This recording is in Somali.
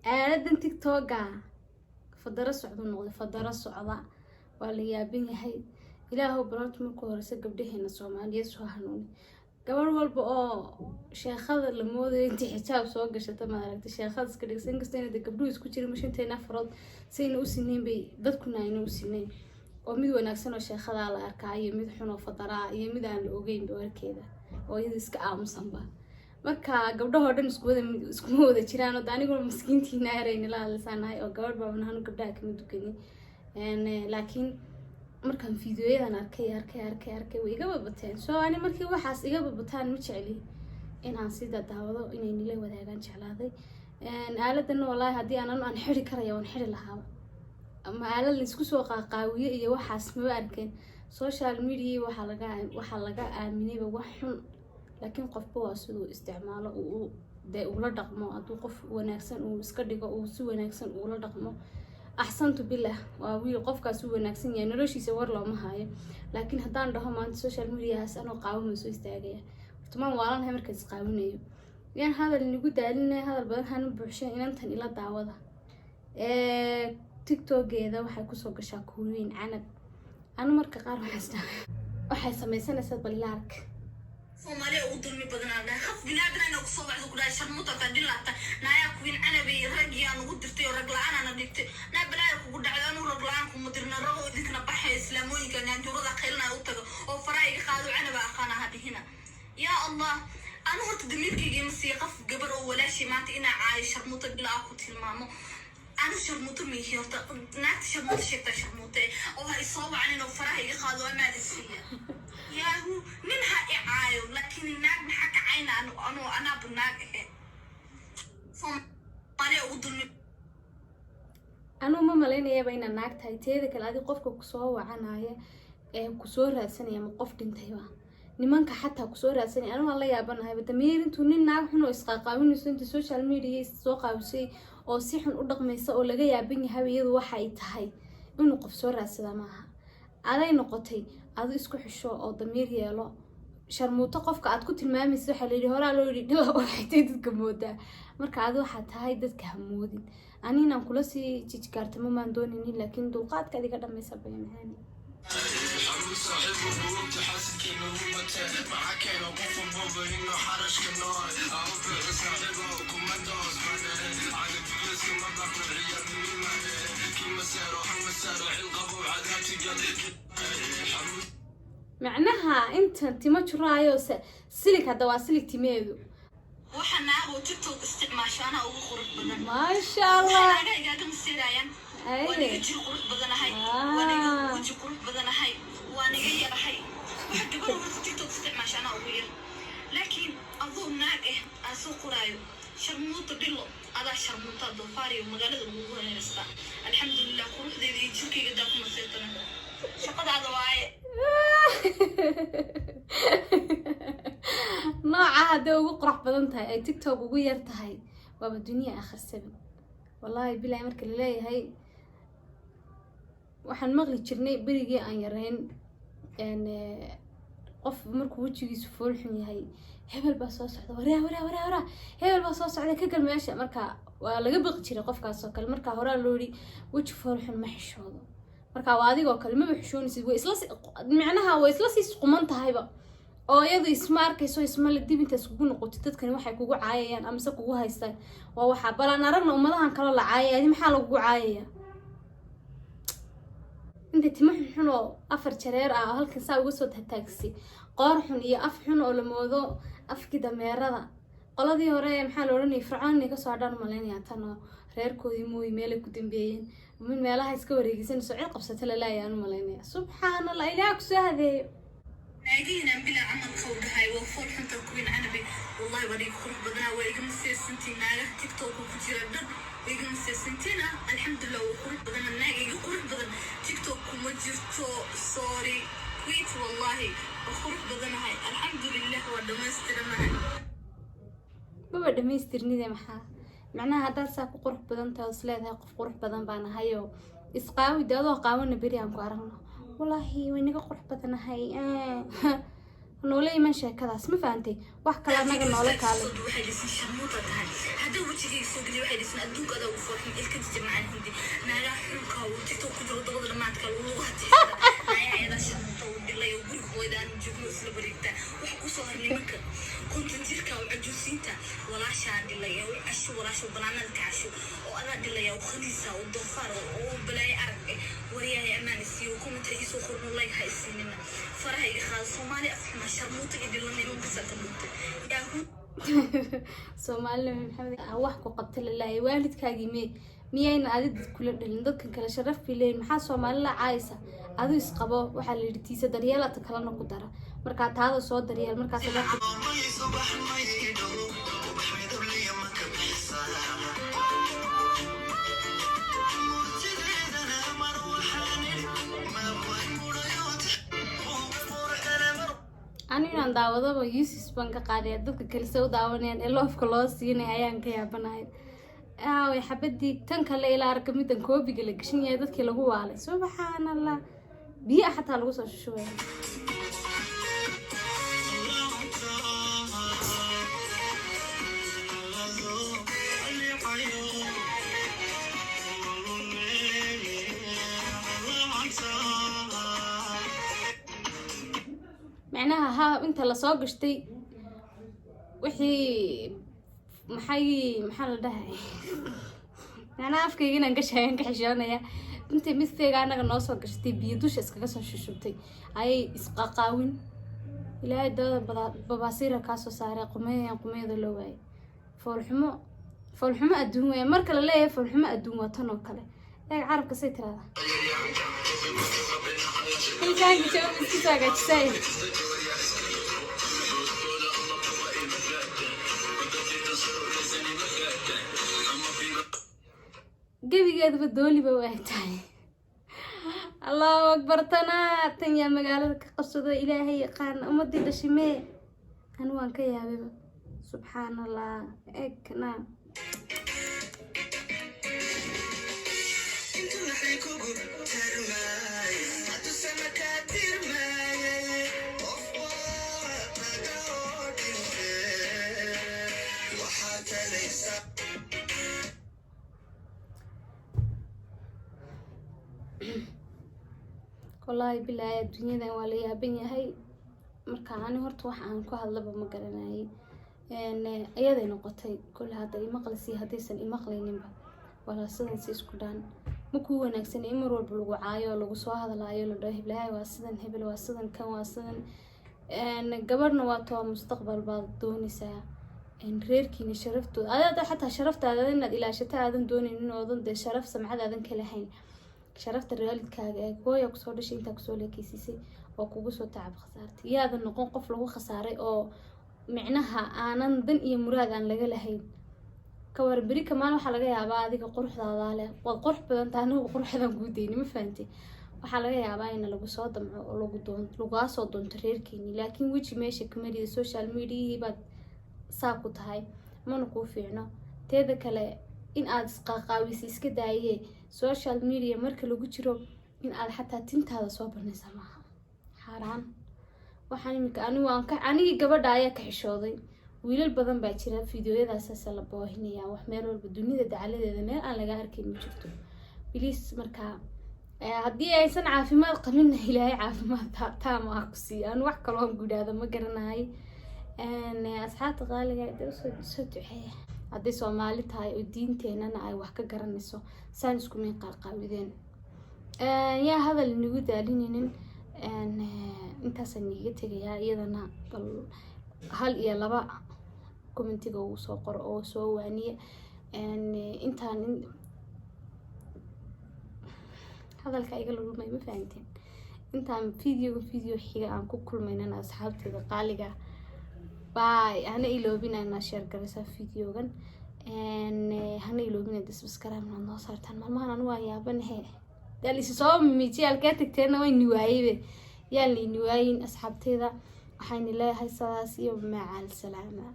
Aaladan TikToka fadaro socda noqday, fadaro socda, waa la yaaban yahay. Ilaahow balorta markuu horeysa gabdhaheena Soomaaliyeed soo hanuuni. Gabar walba oo sheekhada la moodayo intii xijaab soo gashata, maaragtay, sheekhada iska dhigsa, inkastoo inay gabdhuhu isku jirin mashanteena afarood sayna u sinayn bay dadkuna ayna u sinayn, oo mid wanaagsan oo sheekhadaa la arkaa iyo mid xun oo fadaraa iyo mid aan la ogeynba warkeeda oo iyada iska aamusanba. Marka gabdhahoo dhan isku wada iskuma wada jiraan. Oo aniguna maskiintiina eraynila hadlisaanahay oo gabadh baabanahan gabdhaha kama dukani, laakiin markaan fiidiyoyadan arkay, arkay, arkay, arkay, way iga babateen. So ani markii waxaas iga babataan ma jecli in aan sida daawado, inay nila wadaagaan jeclaaday. Aaladana wallaahi haddii aanan aan xiri karaya waan xiri lahaaba, ama aalad laisku soo qaaqaawiye iyo waxaas maba arkeen. Social media waxaa laga aaminayba wax xun, laakiin qofba waa siduu isticmaalo uu dee ula dhaqmo. Hadduu qof wanaagsan uu iska dhigo, uu si wanaagsan uula dhaqmo, axsantu bilah, waa wiil qofkaas u wanaagsan yahay, noloshiisa war looma haayo. Laakiin haddaan dhaho maanta social mediahaas anoo qaawama soo istaagaya, hortumaan waalanahay markaan isqaawinayo. Yaan hadal inagu daalinay, hadal badan hana buuxshan. Inantan ila daawada. TikTokeeda waxay kusoo gashaa Queen Canab. Anu marka qaar waxay sameysanaysaa balilaark. Soomaaliya ugu dulmi badanaa dhahay khaf binaadan ina kusoo baxdo ku dhahay sharmuutata dhilata naayaa Queen Canabay raggiyaa nugu dirtay oo rag la-aan ana dhigtay naa balaaya kugu dhacday. Anuu rag la-aan kuma dirna, rago idinkana baxay islaamooyinka naanjuurada qaylinaya u taga oo faraa iga qaado. Canaba aqaana ha dhihina. Yaa Allah, anu horta damiirkayga ima siiya qof gabar oo walaashay maanta inaa caayo, sharmuuta dhilaa ku tilmaamo. Anu sharmuuto miihi. Horta naagta sharmuuto sheegtaa sharmuute oo ha isoo wacanin oo faraha iga qaado amaad isiiya. Yaahu, nin ha i caayo, laakiin naag maxaa ka cayna? Anu anaaba naag ahe. Soomaaliya ugu dulmi Anuu ma malaynayaba inaad naag tahay. Teeda kale, adi qofka kusoo wacanaya ee kusoo raadsanaya ma qof dhintayba? Nimanka xataa kusoo raadsanaya anu waan la yaabanahayba. Damiir intuu nin naag xun oo isqaaqaawinayso inta social media soo qaawisay oo si xun u dhaqmaysa oo laga yaaban yahay iyadu waxa ay tahay inuu qof soo raadsadaa maaha. Aday noqotay adu isku xisho oo damiir yeelo. Sharmuuto qofka aad ku tilmaamaysa waxaa layidhi, horaa loo yidhi, dhila waxay tahay dadka moodaa. Marka adi waxaa tahay dadka hamoodin. Ani inaan kula sii jijgaartamo maan doonaynin, laakiin dulqaadka adiga dhamaysa bay macaani. Saaxiibu buugta xasidkeena humate maxaa keena qof walbaba inuu xarashka nool aa u bixi saaxiibo kuma doos mane cagajugleska ma dhaqno ciyaarnimimane kimaseero hamasaaro cilqabow cadaabtiga. Macnaha intan timo juraayo silig, hadda waa silig timeedu. Waxa naagoo TikTok isticmaasho anaa ugu qurux badan. Maasha Waxa Allah. naaga igaaga maseerayaan waan iga jir qurux badanahay, waan iga weji qurux badanahay, waan iga yarahay. Waxa gabar horta TikTok isticmaasho anaa ugu yar, laakiin adoo naag ah aan soo qoraayo sharmuuta dhilo, adaa sharmuuta doofaariyo magaalada lagugu heerastaa. Alxamdulilah, quruxdeeda iyo jirkayga daa ku maseertana shaqadaada waaye. Nooca hadday ugu qurux badan tahay ay TikTok ugu yar tahay, waaba duniya akhir seven, wallaahi bilahi. Marka laleeyahay waxaan maqli jirnay berigii aan yarayn, qof markuu wejigiisu fool xun yahay, hebel baa soo socda, waraa waraa waraa waraa, hebel baa soo socda, ka gal meesha. Marka waa laga baqi jiray qofkaas oo kale. Marka horaa loo yidhi weji fool xun ma xishoodo. Marka waa adigoo kale, maba xishoonaysid, way isla micnaha way isla sii quman tahayba oo iyadu isma arkayso, isma la dib intaas kugu noqotid. Dadkani waxay kugu caayayaan amase kugu haystaan waa waxaa balaan aragna ummadahan kaloo la caayaya. Adi maxaa lagugu caayaya? Inta timo xunxun oo afar jareer ah oo halkan saa uga soo tataagsay, qoor xun iyo af xun oo la moodo afkii dameerada qoladii hore, maxaa la odhanayay, Fircoon inay kasoo hadhaan umalaynaya, tan oo reerkoodii mooyi meelay ku dambeeyeen mid meelaha iska wareegisanayso cid qabsata lalaayaan umalaynaya. Subxaan Allah, Ilaah kusoo hadeeyo. Naagihiinaan bilaa camalka u dhahay waa fool xunta Queen Canabi. Wallahi waa iga qurux badanaa, waa iga maseersantiin. Naagaha TikTok ku jira dhan waa iga maseersantiina. Alxamdulilah, waa qurux badana. Naag iga qurux badan TikTok kuma jirto. Sorry quit, wallahi waa qurux badanahay, alxamdulilah, waa dhammaystiranahay. Maba dhamaystirnide. Maxaa macnaha haddaad saa ku qurux badan tahay oo is leedahay qof qurux badan baan ahayoo isqaawi de, adoo qaawana beri aan ku aragno. Wallaahi way naga qurux badanahay. Noola iman sheekadaas, ma fahantay? Wax kale annaga noola kaale. Waxay dhisin sharmuuta tahay. Haddii wejigayga soo geliyo, waxay dhisin adduunka adaa ugu foolxun, ilka jijimacaan, hindi naagaha xulka uu TikTok ku jiro, dabada dhamaadka lagu hatista naagaha ayadaa sharmuuta uu dhilay oo guriga hooyada aan joogno isla wareegta. Waxa kusoo har nimanka 50 jirka oo cajuusiinta, walaashaa dhilay oo casho, walaasha banaanada ka casho oo adaa dhilaya oo khaniisa oo doofaar oo balaayo arag eh. Waryahay, ammaan isiiyo, comment ha iisoo qorno, like ha isiinina, faraha iga qaado. Soomaali afxuma, sharmuuta iyo dhilan niman bisa ka dhuntay yaahu. Soomaalina Maxamed ah, wax ku qabta lalaahay. Waalidkaagii mee? Miyayna adi dad kula dhalin? Dadkan kale sharaf bay leeyihin. Maxaa Soomaalila caayisa? Adu isqabo. Waxaa la yidhi tiisa daryeelata kalena ku dara. Markaa taada soo daryeel markaas. May subax maydho, ubax midab ma ka bixisaa. Murtideedana mar waxaan idhi, ma murayoot. Ani inaan daawadaba yusis baan ka qaadaya. Dadka kale se u daawanayaan ee love-ka loo siinay ayaan ka yaabanahay. Aaway xabadii tan kale ilaa arka midan koobiga la gashan yahay, dadkii lagu waalay. Subxaan Allah, biyo xataa lagu soo shushubaya. Macnaha ha inta lasoo gashtay wixii maxay, maxaa la dhahay, macnaha afkayga inaan gashayaan ka xishoonaya. Intay mid feega anaga noo soo gashatay, biyo dusha iskaga soo shushubtay, ayay isqaqaawin. Ilaahay dabada babaasiira kaa soo saaray. Qumeeyaan qumeeyada loo waayay. Foolxumo, foolxumo adduun weeye. Marka la leeyahay foolxumo adduun, waa tan oo kale. Eeg carabka say tirahdaa, ilkaanka jawaab isku soo hagaajisay. Gebigeeduba dooliba u eg tahay. Allahu akbar, tanaa tan yaa magaalada ka qabsado? Ilaahay yaqaana. Ummadii dhashay mee? Ani waan ka yaabayba. Subxaan Allah, eg naa. Intu waxay kugu tarmay, hadduu kaa tirmayay, qof waa naga oo dhintay, waxaa talaysa. Wallaahi bilaahi, adduunyadan waa la yaaban yahay. Marka ani horta wax aan ku hadlaba ma garanayay. Iyaday noqotay kole hadda imaqlisi, haddaysan imaqlayninba, walaa sidan si isku dhaan ma kuu wanaagsan in mar walba lagu caayo oo lagu soo hadlaayo, la dhaho heblahay waa sidan, hebel waa sidan, kan waa sidan. Gabadhna waa too mustaqbal baad doonaysaa. Reerkiina sharaftooda adaada, xataa sharaftaada inaad ilaashato aadan doonaynin, oodan dee sharaf samcad aadan ka lahayn. Sharafta waalidkaaga ee hooya kusoo dhashay, intaa kusoo leekeysiisay oo kugu soo tacab khasaartay, yaadan noqon qof lagu khasaaray oo micnaha aanan dan iyo muraad aan laga lahayn. Kawar beri kamaan waxaa laga yaabaa adiga quruxdaadaa leh, waad qurux badan tahay, anigu quruxdan kuu deyni, ma fahantay? Waxaa laga yaabaa in lagu soo damco oo lagu doon, lagaa soo doonto reerkeeni, laakiin weji meesha kamarida social mediahii baad saa ku tahay, mana kuu fiicno. Teeda kale, in aad isqaqaawisa iska daayee, social media marka lagu jiro in aad xataa tintaada soo banaysa maaha, xaaraan. Waxaan iminka anigu aan ka anigii gabadha ayaa ka xishooday. Wiilal badan baa jira, fiidiyoyadaasasa la boohinaya, wax meel walba dunida dacaladeeda meel aan laga arkayn ma jirto. Please, markaa haddii aysan caafimaad qabinna, Ilaahay caafimaad taama ah ku siiyo. Aan wax kaloo aan gudhaado ma garanahay. Asxaabta qaaliga dee usoo soo duceeya. Hadday Soomaali tahay oo diinteenana ay wax ka garanayso, saan iskumay qaaqaawideen. Yaa hadal inagu daalinaynin, intaasaan iiga tegayaa. Iyadana bal hal iyo laba commentiga ugu soo qoro oo soo waaniye. Intaan hadalka iga lulmay, ma fahanteen? Intaan videoga video xiga aan ku kulmaynana, asxaabteeda qaaliga, bye. Hana iloobina inaad share garaysaa videogan, hana iloobina subscribe inaad noo saartaan. Maalmahan anigu waan yaabanahe, daal isi soo mimiijiyay. Halkee tagteena? Way niwaayeybe, yaan layni waayin. Asxaabteeda waxayna leeyahay sidaas iyo macal salaama.